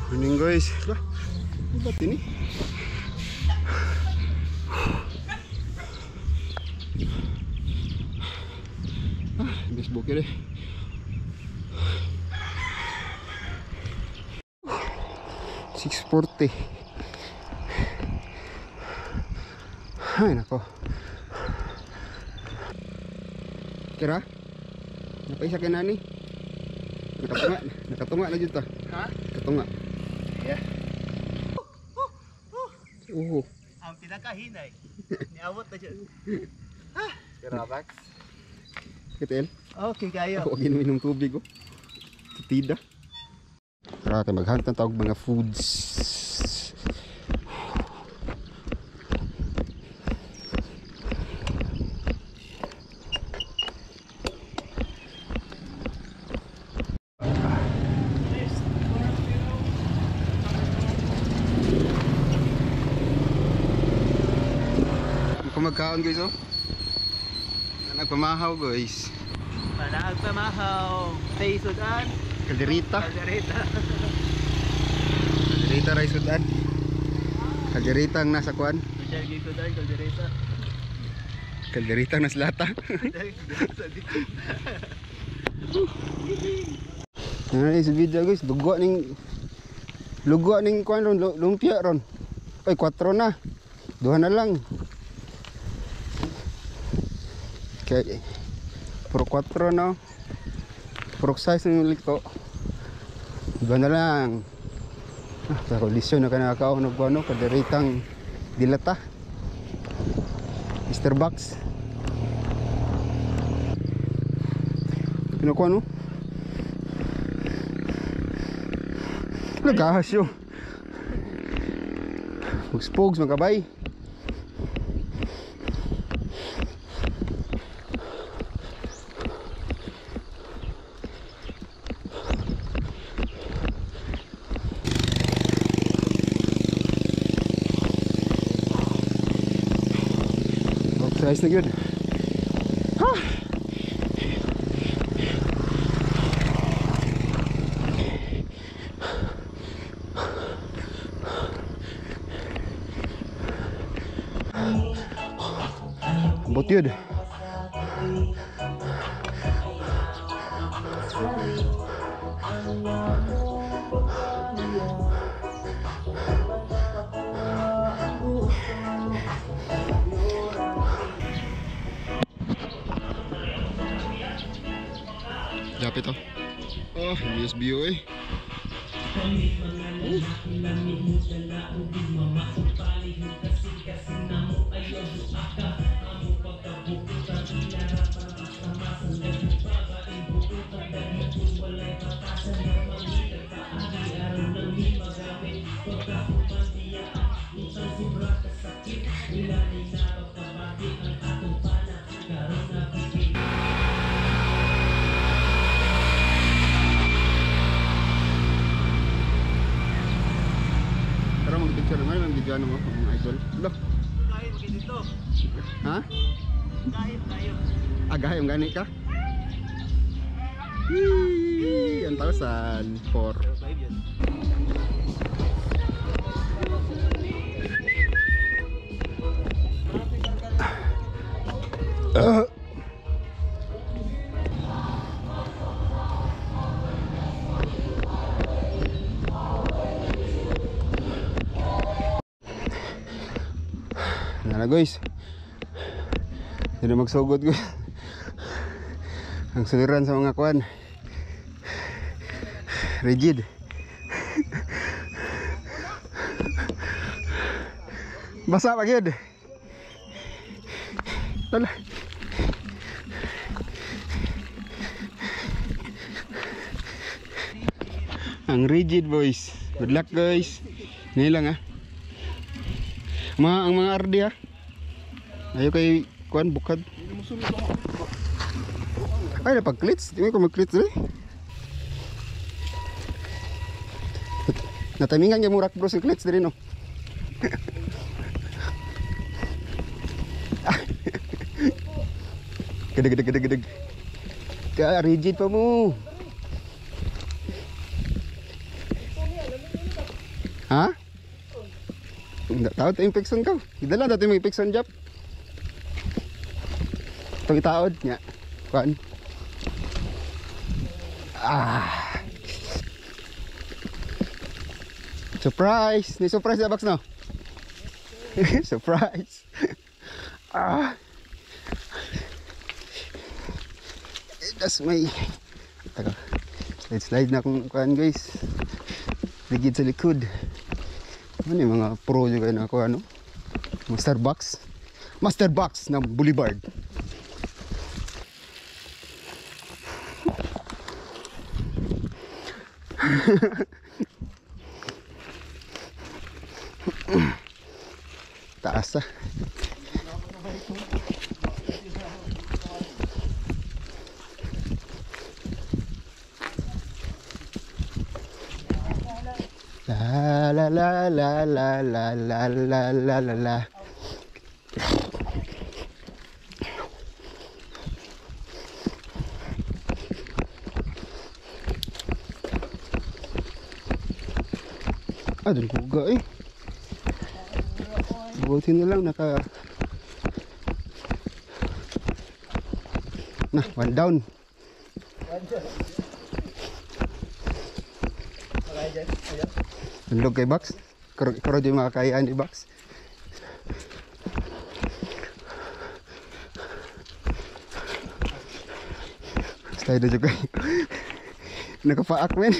Morning guys. Lah, ba't ini? Ah, best bukid eh. 6:40. Ay nako. Kira? Napaisa kay nani? Nakatunga, nakatunga na jud ta. Ha? Nakatunga. Yeah. Oo. Ang pinakahinay. Niawot na siya. Ha? Kira bax. Kitel. Okay kayo. Ako ginom tubig oh. Tutida. Tara kay maghunt na tawag mga foods. Magkaon guys oh. Nagpamahaw guys. Nagpamahaw. Sa Sudan. Kalderita. Kalderita. Kalderita ray Sudan. Kalderita ang nasa kuan. Sudan, kalderita. Kalderita ang nasa lata. Ay, sa video guys, lugwa ning kuan ron, lumpia ron. Ay, 4 na. 2 na lang. Okay. Puro 4 no. Puro size ng liko. 2 na lang. Ah, sa kondisyon na kanakaw no ano, kalderitang dilata. Mr. Box. Pinukuha no? Nagahas yun. Pogs mga kabay. Size na good. Ha! Abot yun. Japit oh. Oh, USBO eh. Tara mag-picture naman, mag-video mo mga idol. Loh. Kain mo dito. Ha? Kain tayo. Agay ang gani ka? Yee! 1,004. Na guys, hindi na magsugod guys. Ang suliran sa mga kuan rigid. Basa pa gyud. Tala. Ang rigid boys. Good luck guys. Ini lang ah. Ang mga RD ah. Ayo kay kuan bukad. Ay napag-clits, di ko mag-clits diri. Natimingan gyud mo rock bros clits diri no. Gede gede gede gede. Ka rigid pa mo. Ha? Taod infection ka. Gidala dati may infection jap. Itong itaod nya. Kuan. Ah. Surprise! Ni surprise na box no? Surprise! Ah. That's my Taka. Slide slide na akong kuan guys. Ligid sa likod. Ano yung mga pro juga na ako ano? Master box. Master box ng Boulevard. Taas ah. La la la la la la la la la la la. Ah, dun kuga eh. Buti na lang naka na, one down. Tundog kay box. Kuro di mga kayaan di box. Slide na juga. Nakapaak men.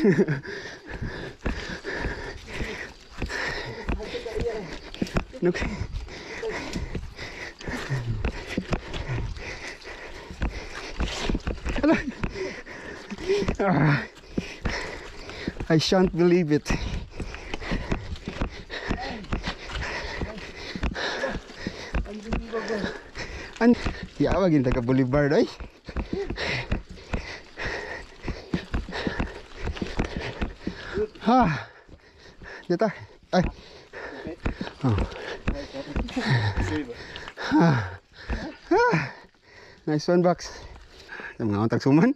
Nuk. Ala. Ah. I shan't believe it. An yawa gin taga Boulevard oy. Ha. Dito. Ay. Oh. Ha. Ha. Nice one, box. Yung mga tagsuman.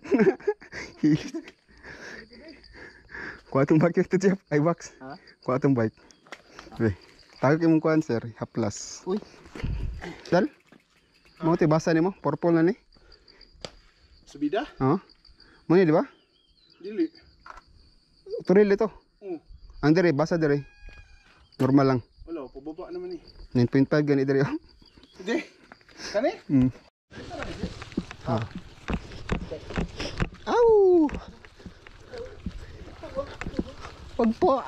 Kuha itong bike ito, Jeff. Ay, box. Kuha itong bike. Okay. Tawag yung kuhan, sir. Haplas. Uy. Dal? Mo ti basa nimo? Purple na ni? Subida? Oo. Mo ni, di ba? Dili. Turil ito. Oo. Ang dire, basa dire. Normal lang. Wala, pababa naman eh. 9.5 gani dire. Oh. Hindi. Kani? Ah. Aw! Wag po.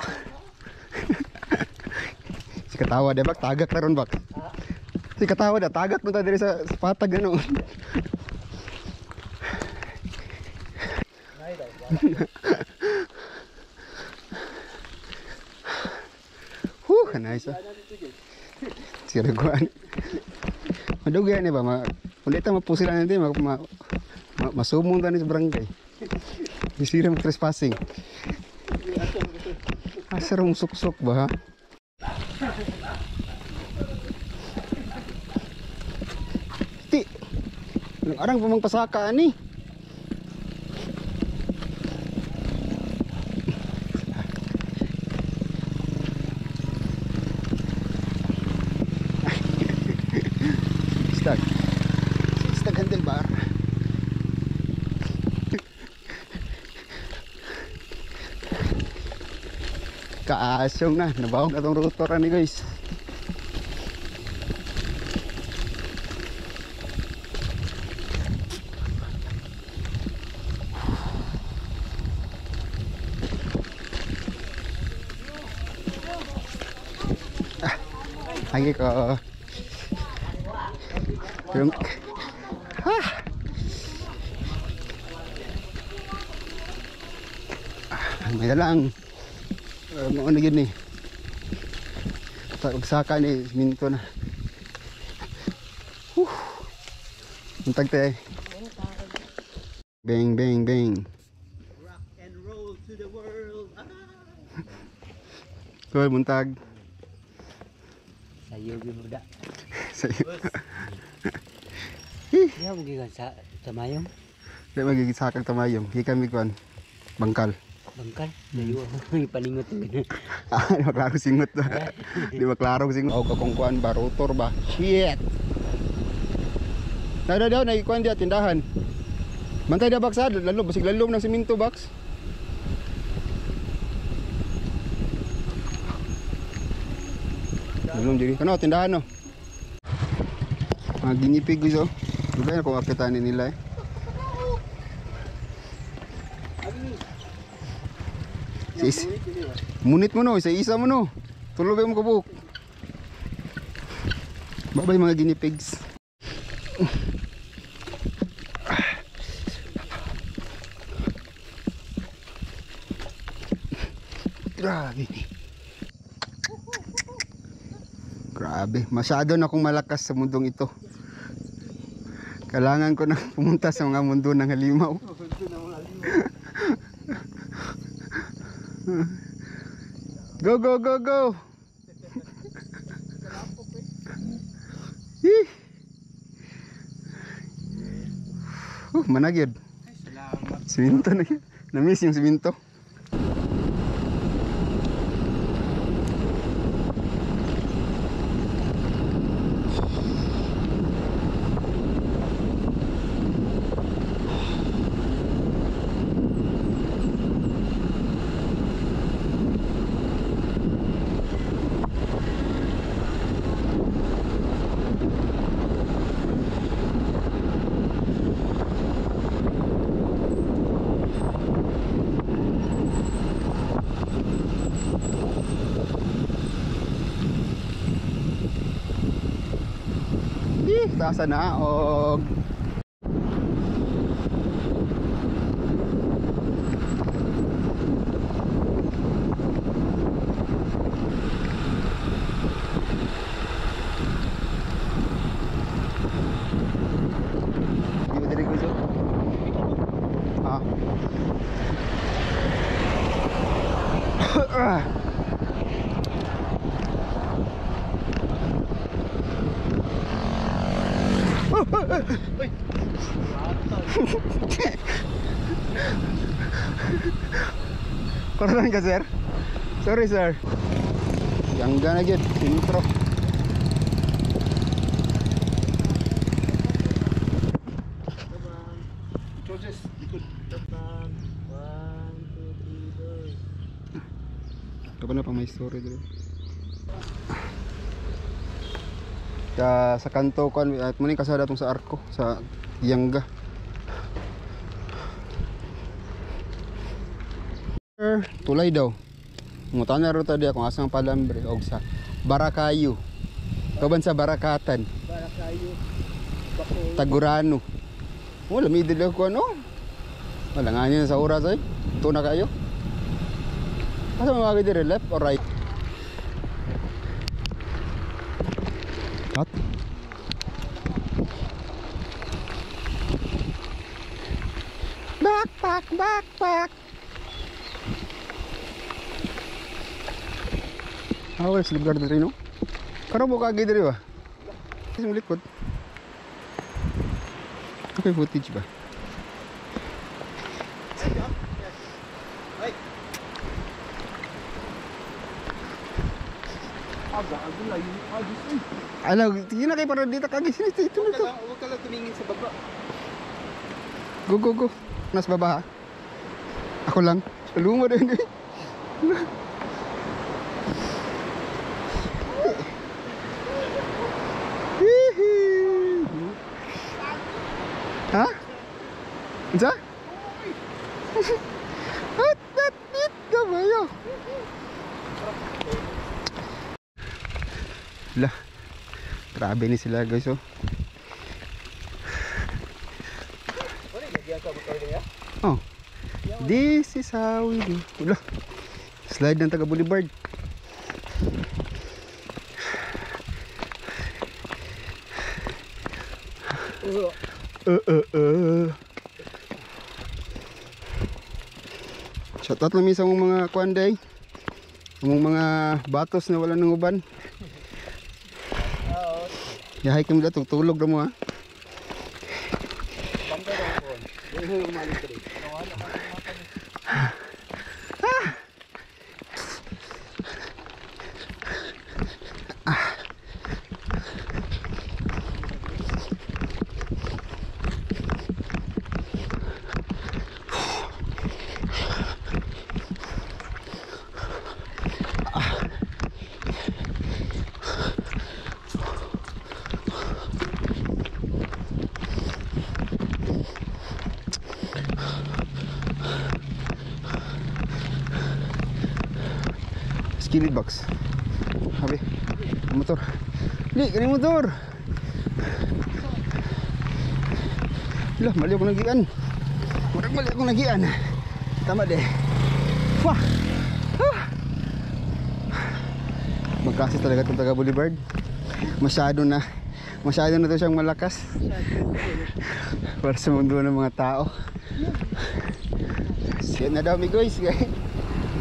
Si katawa di bak tagak na ron bak. Si katawa da tagak mo ta diri sa patag ano. Huh, nice. Ah. Siraguan. Madugay ni ba ma ulit ta mapusilan natin ma, ma, ma masumong ta ni sa barangay. Bisira mag trespassing. Asa rong suksok ba ha? Ti. Arang pa magpasaka ani. Stag. Stag handlebar. Kaasyong na, nabawag na tong rotor ani guys. Ah, lagi ko. Pero, ah. Ah, may dalang. Ano yun eh. Pagsaka ni minto na. Whew. Untag te. Bang bang bang. Rock and roll to the world. Ah! Kol buntag. Sayo gyud mo da. Sayo. Iya mo gikan sa Tamayong. Di magigisakang Tamayong. Gikan mi kuan. Bangkal. Bangkal. Layo ako ipaningot ganun. Ah, di ba klaro singot ba? Di ba klaro singot? O kakong kuan ba rotor ba? Shit. Nada daw nagikuan diya tindahan. Bantay da box ha, lalo basig lalom ng simento box. Lalom diri. Kano tindahan no? Mga ginipig guys oh. Di ba kung akitaan nila eh. Sis. Munit mo no, isa-isa mo no. Tulog mo kabuk. Bye-bye mga guinea pigs. Grabe ni. Grabe, masyado na akong malakas sa mundong ito. Kailangan ko na pumunta sa mga mundo ng halimaw. Go, go, go, go! Managyod. Siminto na yun. Na-miss yung siminto. Taas na og di ba diri ko? Ah. Koronan ka, sir? Sorry, sir. Yang na gyud, intro. Entonces, ikot. 1, 2, 3, 4. Ito na pang may story dito. Sa kanto kan at muning kasada tong sa arko sa Yangga. Tulay daw. Ngutana ro ta diya kung asang palambre og sa Barakayo. Kaban sa Barakatan. Barakayo. Bako. Tagurano. Wala middle ko ano. Wala nga niya sa oras ay. Ito na kayo. Asa mga diri, left or right? Cut. Backpack, backpack. Ah, wala sa lugar diri no? Karon mo kagi diri ba? Sa likod. Okay, footage ba? Ala, tingin na kayo para dito kagi sini ito ito. Huwag ka lang tumingin sa baba. Go go go. Nas baba ha. Ako lang. Luma din. Ha? Unsa? At at it kabayo. Lah. Grabe ni sila guys oh. Oh. This is how we do. Wala. Slide ng taga Boulevard. Shoutout lang sa mga kuanday. Among mga batos na wala nang uban. Yahay kami datong tulog na mo ha. Skillet box. Abi, motor. Di, kani motor. Lah, mali ako nagian. Murag mali ako nagian. Tama de. Wah. Ah. Magkasi talaga itong taga Boulevard. Masyado na to siyang malakas. Para sa mundo ng mga tao. Siya na daw mi guys.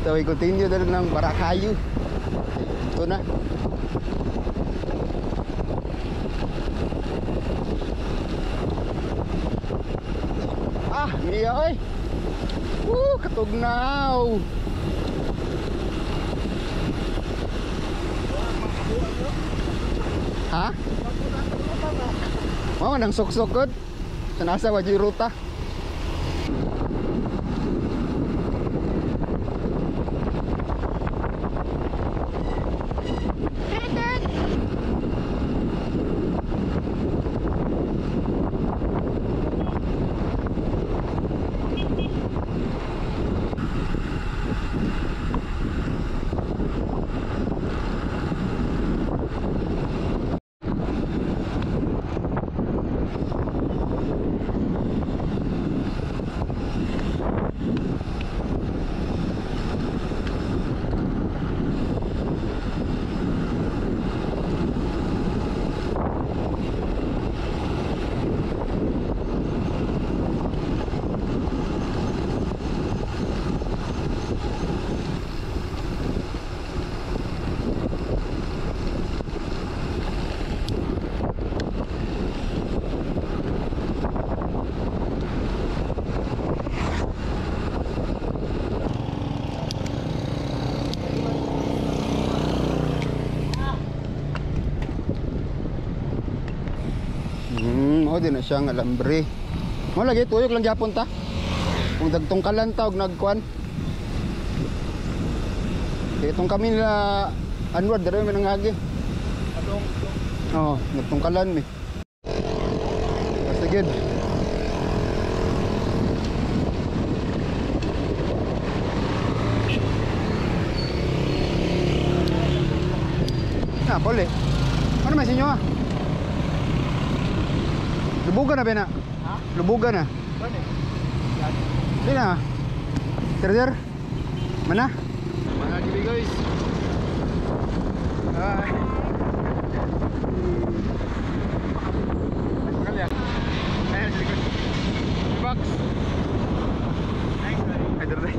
Ito ay continue na lang ng Barakayo. Ito na. Ah, niya oy. Woo, katugnaw. Ha? Mao nang suksok gud. Sa nasa wa ruta. Mao din na siyang alambre. Mo lagi tuyok lang gyapon ta. Kung dagtungkalan ta og nagkuan. Kay itong kami nila Anwar dere man nangagi. Atong Oo, nagtungkalan mi. Basta good. Ah, poli. Ano man sa inyo ah? Lubugan na ba na? Ha? Lubugan na. Ano? Di na. Sir, sir. Mana? Mga gibi guys. Bye. Makalya. Ayan, sa likod. Box. Nice buddy. Ay, dere.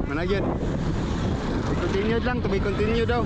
Mana yun? Continue lang, to be continue daw.